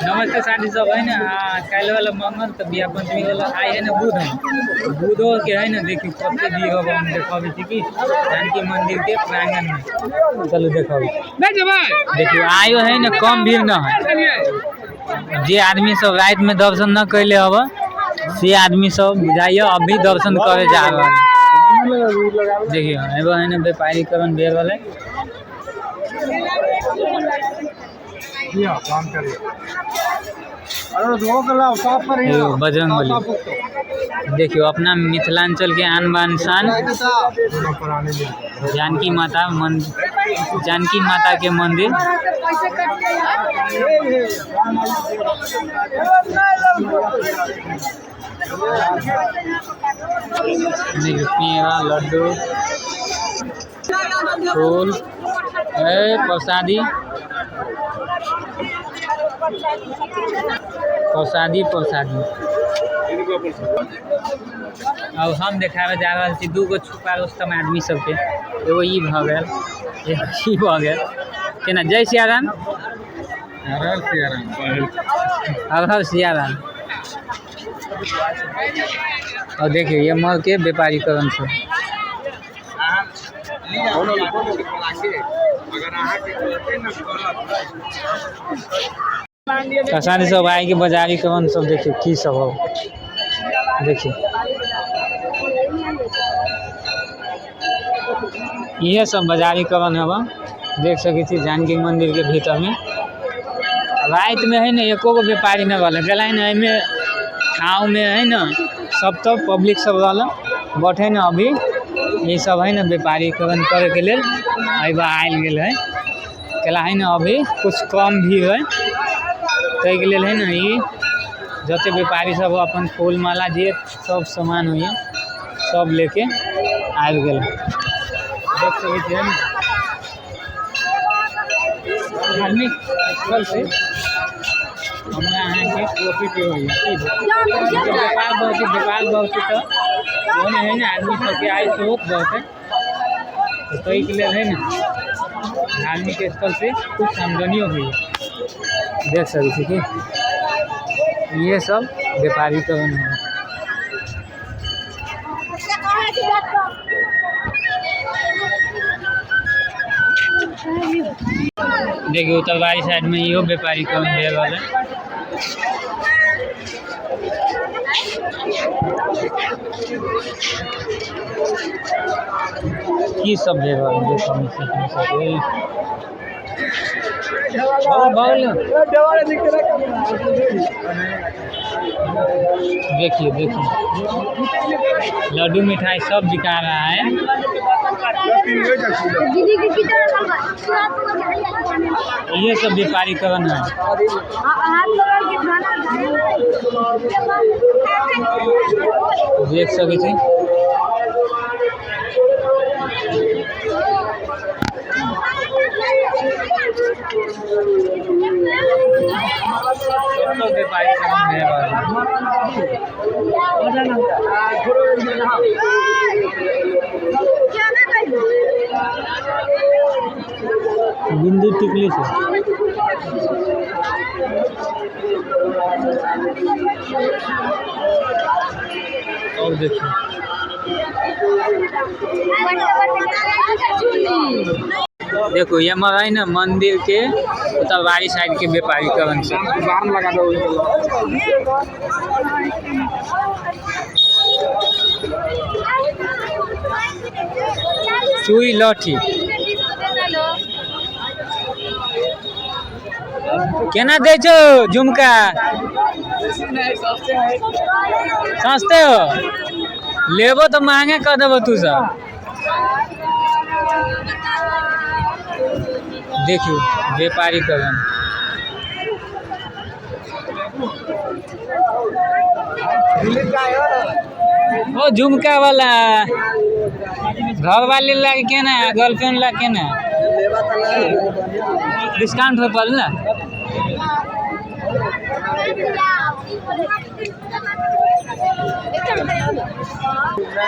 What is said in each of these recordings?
नमस्ते साथी सब है ना। हाँ, काल्हि वाला मंगल तऽ बियाह पंचमी वाला आइ है ना बुध है। बुधो के है ना देखियो कते भीड़ होगा, हम देखाबै छी कि जानकी मंदिर के प्रांगण में। चलू देखाबै। देखियो आइयो है ना कम भीड़ न है। जे आदमी सब रात में दर्शन न कैले हब से आदमी सब बुझाइयो अभी दर्शन करे जा रहल है। देखियो एगो है ना व्यापारीकरण भेल रहलै। एगो बजरंगबली देखियो अपना मिथिलांचल के आन बान शान जानकी माता मन, जानकी माता के मंदिर। देखियो पेड़ा लड्डू फूल ए प्रसादी प्रसादी प्रसादी। अब हम देखाबे जा रहल छी दूगो छुपा रुस्तम आदमी सबके। एगो ई भऽ गेल, एगो ई भऽ गेल। केना जय सियाराम। हर सियाराम। हर हर सियाराम। और देखिए ये मर के व्यापारीकरण छै। प्रसादी सब आइ के बाजारीकरण सब देखियो की सब हो। देखियो इहे सब बाजारीकरण हवा देख सकै छी जानकी मंदिर के भीतर में। रात में है ना एको गो व्यापारी न रहल, गेलै ना एहिमे ठाव में है ना सब तो पब्लिक सब रहल, बट है ना अभी ये सब है ना व्यापारीकरण करे के लेल एहि आयल गेल है। केला है ना अभी कुछ कम भी है ताहि के लेल है ना ई जते व्यापारी सब अपन फूल माला जे सब सामान होइए सब लेके आबि गेल। देख सकै छियै ने धार्मिक स्थल से हमरा अहाँके प्रॉफिट होइए। व्यापार बहुत व्यापार बहुत तऽ ओहिमे है ना आदमी सबके आय स्रोत बहुत है, तऽ ताहिके लेल है ना धार्मिक स्थल से कुछ आमदनियो होइए। देख सकै छी कि ये सब व्यापारीकरण है। देखियो उत्तरवारी साइड में इहो व्यापारीकरण भेल रहल है। की सब भेल रहल है देखो हम सब। देखिए देखिए लड्डू मिठाई सब बिका रहा है। ये सब व्यापारीकरण है। देख सकै छी। बिंदी टिकली से और देखिए देखो ये हमारा है ना मंदिर के उत्तरवारी साइड के व्यापारीकरण से लगा दो। चूड़ी लौठी केना दै छौ झुमका? सस्ते हो, लेबो तो महंगे कर देबो तू सब। देखियो व्यापारीकरण। ओ झुमका वाला घर वाले लागे केना, गर्लफ्रेंड लागे केना? डिस्काउंट हो पड़ल ना।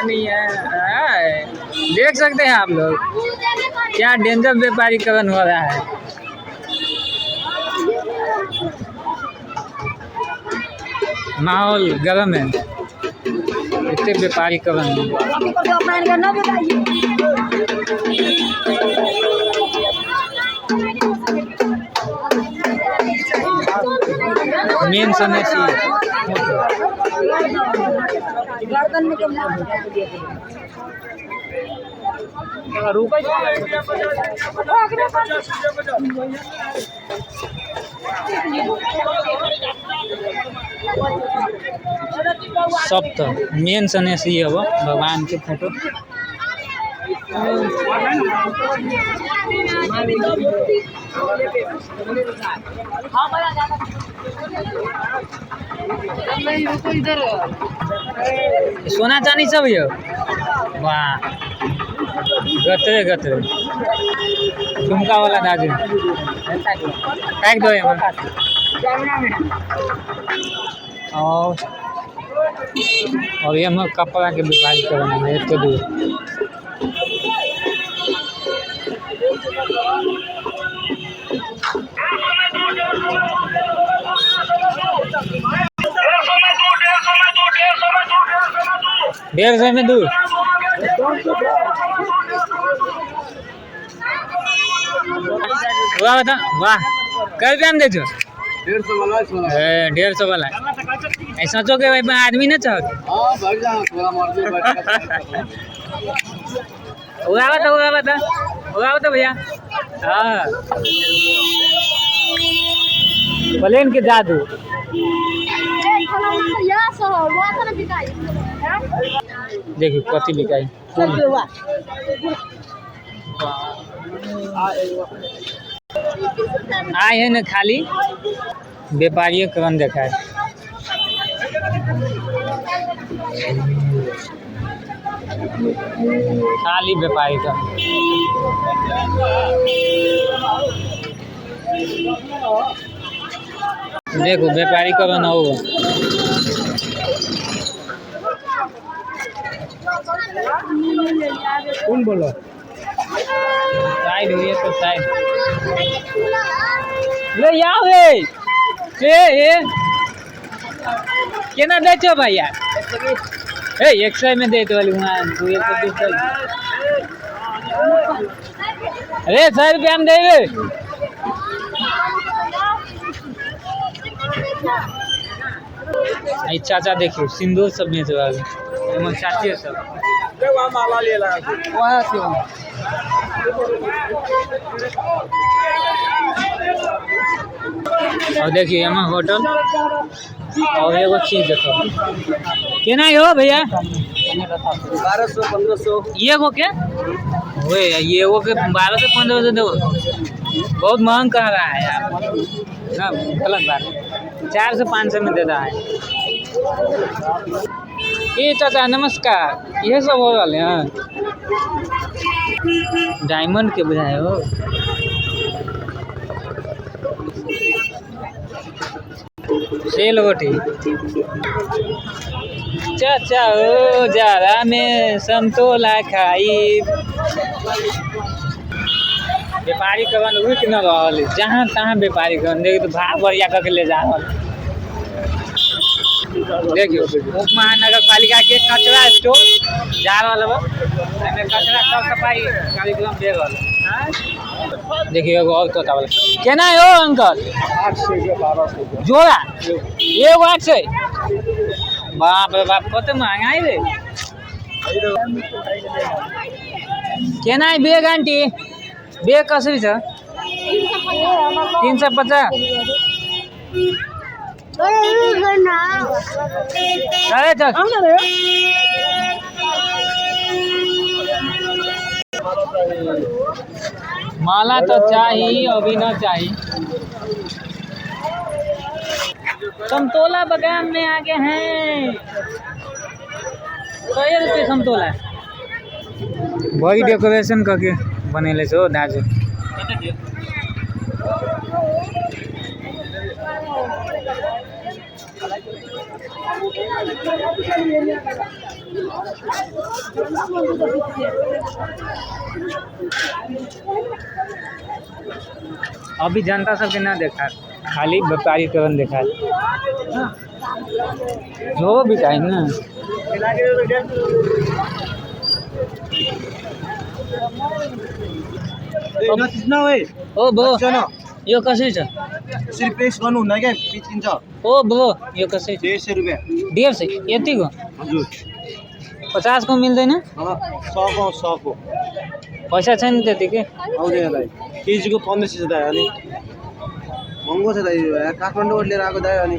नहीं है, देख सकते हैं आप लोग क्या डेंजर व्यापारीकरण हो रहा है। माहौल गरम है, इतने व्यापारी करन। मेन समय सी सब तो मेन सनेस ही है भगवान के फोटो। सोना चांदी सब ये वाह गतरे गतरे झुमका वाला दाजू पैक दो ये। और ये हम कपड़ा के व्यापारी करना है एक दूर। 150 में दूर। वाह बता वाह कर रुपया में दे छो? 150 वाला ऐसा तो के भाई आदमी ना चाहत। उड़ावा तो उड़ावा तो भैया। हाँ प्लेन के जादू। देखिए कथी बिकाई आए है न खाली व्यापारी करण देखा है। खाली व्यापारी का। देखो व्यापारी करण होगा। कौन बोलो साइड हुई है तो साइड ले आओ रे ए ए केना दै छो भैया? ए 100 में दे तो वाली वहां तू 120। अरे 100 रुपया में देबे। आई चाचा देखियो सिंदूर सब बेच रहा है। एमन चाची सब माला ले लगा वहाँ से। और देखिए यहाँ होटल और एगो चीज देखो केना हो भैया? 1200 1500 एगो के ओए एगो के 1200 1500 दो, बहुत महंग कह रहा है यार ना, गलत बात। 400 500 में दे रहा है। ए चाचा नमस्कार, ये सब हो रहा है डायमंड के बुझाए हो। सेल रोटी चाचा ओ जारा में समतोला खाई। व्यापारी कवन रुक न रहल, जहाँ तहाँ व्यापारी कवन देख तो भाव बढ़िया करके ले जा रहा। देखियो उप महानगर पालिका के कचरा स्टोर जा रहा है, कचरा सब सफाई कार्यक्रम दे रहा। देखिए एगो और तोता वाला केना हो अंकल? 800 के 1200 जोड़ा एगो 800। बाप रे बाप कते महंगाई रे। केना है बेग आंटी? बेग कसरी छ? 350। अरे चल माला तो चाहिए अभी ना चाहिए। समतोला बगान में आ गए हैं। 100 रुपये समतोला। बड़ी डेकोरेशन करके बनेले छो दाजु। अभी जनता सबके ना देखा। खाली व्यापारी तुरंत देखा जो बिकाइ ना। ओ ब्रो यो कसरी छ? यसरी प्रेस गर्नुहुन्न क्या, पिचिन्छ। ओ ब्रो यो कसरी छ? 150 रुपियाँ। 150 यतिको? हजुर। 50 को मिल्दैन? 100 100को पैसा छैन त्यतिकै? आउँदैन दाइ, केजीको 1500 छ दाइ। अनि महँगो छ दाइ, काठमाडौँबाट लिएर आएको दाइ। अनि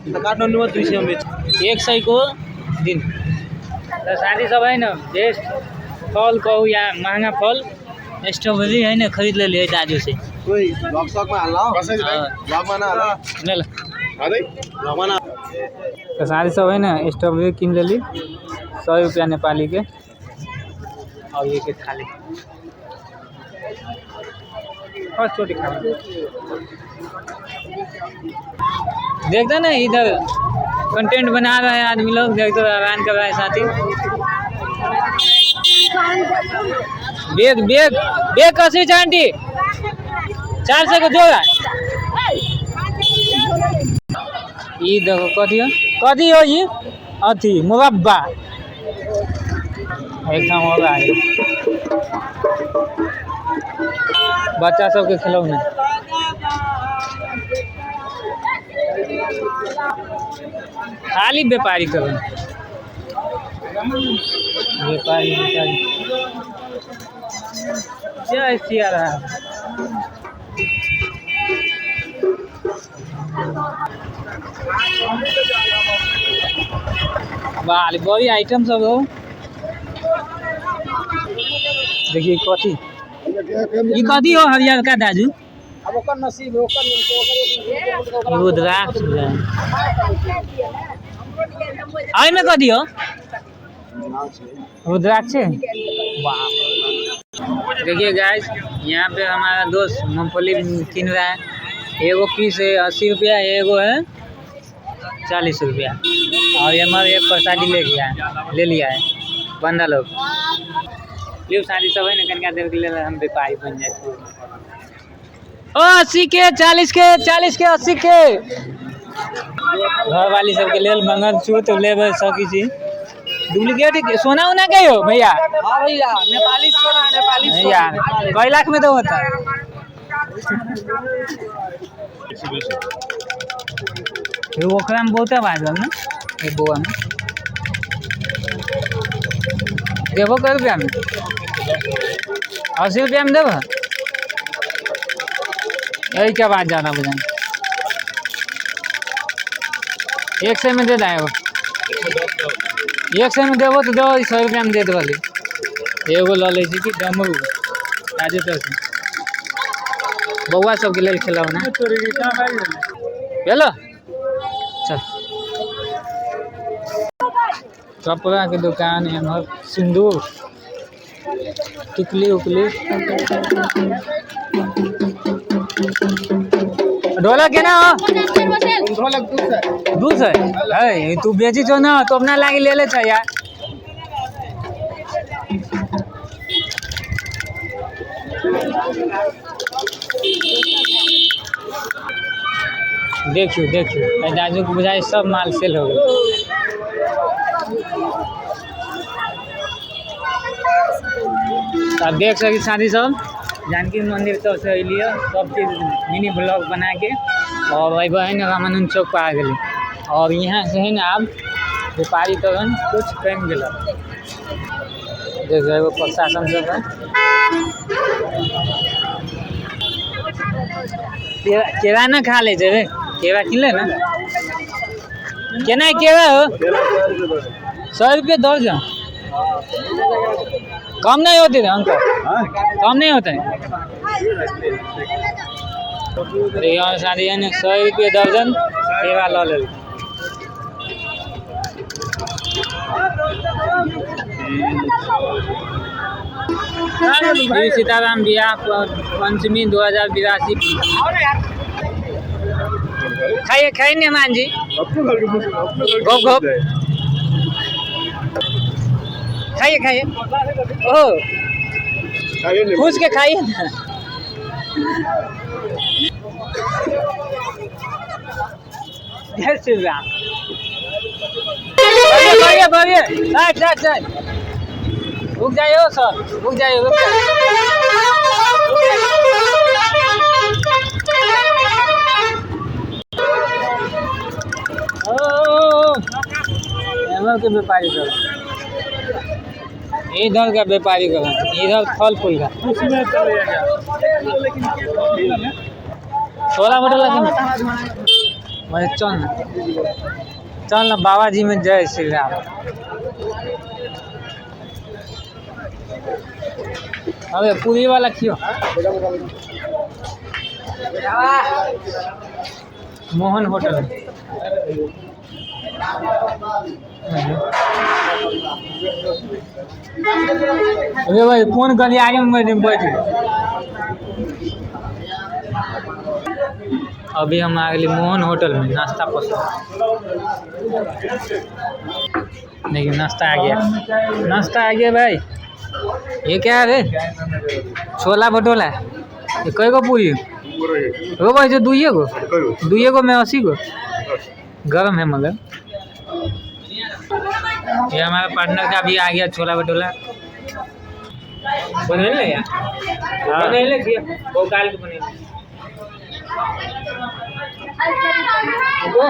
अन्त काठमाडौँमा 200 बेच्छ। 100 को दिन। र साथी सब होइन बेस्ट फल कहू या महँगा फल स्ट्रॉबेरी है ना, खरीद ले लिए दाजू से। कोही भ्लग सगमा हाल्न हो? भ्लगमा नहाल। ले ल। भ्लगमा न। तो साथी सब है ना स्ट्रॉबेरी किन लेली 100 रुपया नेपाली के, और ये के खा ली फर्स्ट चोटी खा ली। देखते ना इधर कंटेंट बना रहा है आदमी लोग, देखते आराम कर रहा है साथी। बेग बेग बेग कसरी छ आन्टी? 400 को जोड़ा। ई देखो कथी हो, कथी हो ई? अथी मुरब्बा। एक ठाम और आए बच्चा सबके खिलौना। खाली व्यापारी करो, व्यापारी व्यापारी। जय सिया राम। बाल बड़ी आइटम सब हो। देखिए कथी ये कथी हो हरियर का दाजू? अब ओकर नसीब ओकर रुद्राक्ष आई में कथी हो? रुद्राक्ष। वाह। देखिए गाइस यहाँ पे हमारा दोस्त मूंगफली किन रहा है। एगो पीस है 80 रुपया, एगो है 40 रुपया। और ये हमारे एक प्रसादी ले गया, ले लिया है बंदा लोग। लियो सारी सब है ना कनिका देर के लिए हम व्यापारी बन जाए। ओ 80 के 40 के 40 के 80 के। घर वाली सबके लेल मंगलसूत्र लेबै सब किछु। डुप्लीकेट सोना उना के हो भैया? हाँ भैया नेपाली सोना, नेपाली सोना। यार कई लाख में तो होता है। ओकरा में बहुत बाजल ना एक बौआ में देबो कै रुपया में? 80 रुपया में देबो? यही क्या बात ज़्यादा बुझाए। 100 में दे दाए, 100 में देबो तो देबो, 100 रुपया में दे देबो। एगो लऽ लै छी कि डमरू ताजे तर से बौआ सबके लेल खिलौना। भेलो चल। कपड़ा के दुकान एम्हर सिंदूर टिकली उकली। ढोलक केना हो? ढोलक 200। 200 है तू बेची छौ ना तो अपना लागी ले ले छ यार। देखियो देखियो दाजू के बुझाई सब माल सेल हो गया। अब देख सकी साथी सब जानकी मंदिर सब से अलिए सब चीज मिनी ब्लॉग बना के और अबे है ना रामानंद चौक पर आ गए। और यहाँ से है ना अब व्यापारी तखन कुछ कम गल। देख एगो प्रशासन सब है। केरा ना खा ले रे, केरा किन ले ना केना केरा हो? 100 रुपये दर्जन। कम नहीं होते थे अंकल, कम नहीं होते। शादी है ना 100 रुपये दर्जन केरा लऽ लेल। श्री सीताराम बियाह पंचमी 2082। खाइए खाइए मेहमान जी, घोप घोप खाइए खाइए। ओ खुश के खाइए ना। जय श्री राम। बढ़िए बढ़िए बढ़िए, साइड साइड साइड, रुक जाइए सर, रुक जाइए, रुक जाइए। ओ, एमहर के व्यापारी सब, इधर का व्यापारी का, इधर फल फूल का। छोला भटूरा मैं चल ना, चल ना बाबा जी में। जय श्री राम। अबे पूरी वाला क्यों? मोहन होटल। अरे भाई कौन गलियारे में बैठ गए? अभी हम आ गए मोहन होटल में नाश्ता पसंद। देखिए नाश्ता आ गया, नाश्ता आ गया भाई। ये क्या है रे? छोला भटोला। ये कई गो पूरी हो भाई? जो दुइये गो, दुइये गो में 80 गो। गरम है मगर। ये हमारा पार्टनर का भी आ गया छोला भटोला। बनैले यार, बनैले थी वो काल के बनैले। वो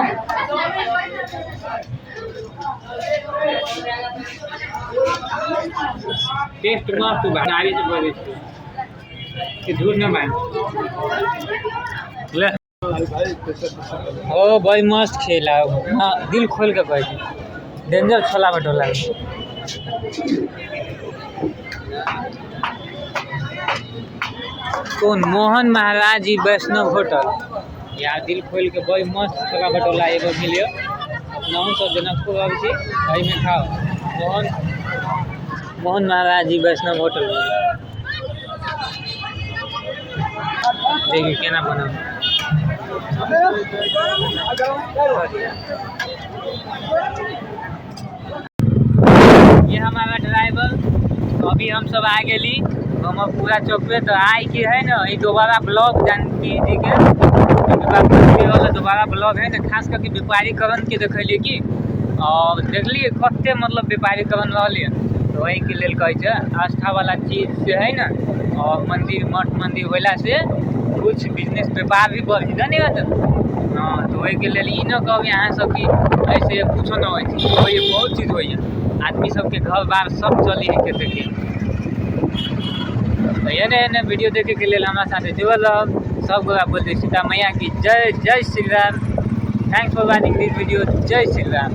टेस्ट मस्त बा, गाड़ी से बोले छी कि झूठ न बान ले। ओ भाई मस्त खेला, हाँ दिल खोल के कहै छी, डेंजर छोला भटोला। कौन? मोहन महाराज जी वैष्णव होटल। यार दिल खोल के बड़ी मस्त छोला भटोला एगो मिलियो। अपनाहु सब जनकपुर आबै छी एहिमे खाओ। मोहन मोहन महाराज जी वैष्णव होटल। देखिए केना बनल। ये हमारा ड्राइवर। तो अभी हम सब आ गेली हम पूरा चौक पे। तो आइ के है ना ई दोबारा ब्लॉग जानकी जी के वाला दोबारा ब्लॉग है ना, खास करके व्यापारीकरण के देखलिए कि और देखलिए कते मतलब व्यापारीकरण रहल। तो वही के लेल कहै छै आस्था वाला चीज से है ना, और मंदिर मठ मंदिर होला से कुछ बिजनेस व्यापार भी बढ़ी नहीं होता। हाँ तो वही के लेल ई न कहब अहाँ सब कि ऐसे कुछो न होइ छै, होइए बहुत चीज होइए, आदमी सबके घर बार सब चली है के देखे। तो एने एने वीडियो देखे के लेल हमरा साथे जुड़ल रहब। सब गोरा बोलते सीता मैया की जय, जय Shri Ram. Thanks for watching this video. जय श्री राम।